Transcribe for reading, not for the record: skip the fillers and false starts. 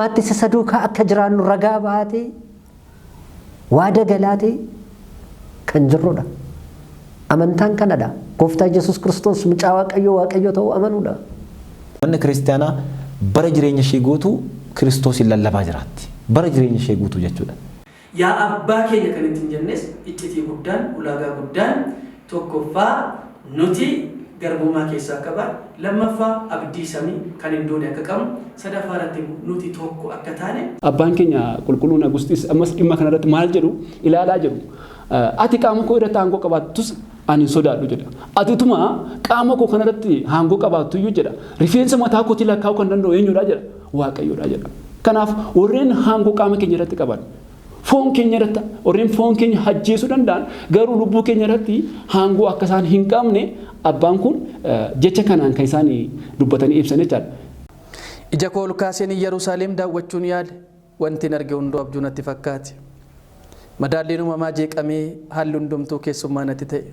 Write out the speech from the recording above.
dhumaattis isa duukaa akka jiraannu ragaa baatee waada galaatee kan jirrudha. Amantaan kanadha. Gooftaa Yesuus Kiristoos mucaa Waaqayyoo Waaqayyo ta'uu amanuudha. Manni kiristaanaa bara jireenya ishee guutuu Kiristoosin lallabaa jiraatti. Bara jireenya ishee guutuu jechuudha. Yaa Abbaa keenya kan ittiin jennes iccitii guddaan, ulaagaa guddaan tokkoffaa nuti garbummaa keessaa akka baane, lammaffaa abdii samii kan hin duune akka qabnu, sadaffaa irratti immoo nuti tokko akka taane. Abbaan keenya Qulqulluun Agusxiis ammas dhimma kana irratti maal jedhu ilaalaa jedhu. Ati qaama koo irratti aangoo qabaattus ani hin sodaadhu jedha. Ati utuma qaama koo kana irratti aangoo qabaattu iyyuu jedha. Rifeensa mataa kootii lakkaa'uu kan danda'u eenyudha jedha. Waaqayyoodha jedha. Kanaaf warreen aangoo qaama keenya irratti qaban foon keenya irratti warreen foon keenya ajjeesuu danda'an garuu lubbuu keenya irratti aangoo akka isaan hin qabne abbaan kun jecha kanaan kan isaan dubbatanii ibsan jechaadha. Ija koo ol kaaseen Iyyaruusaaleem daawwachuun yaale, wantin arge hunduu abjuu natti fakkaate. Madaalliin uumamaa jeeqamee haalli hundumtuu keessummaa natti ta'e.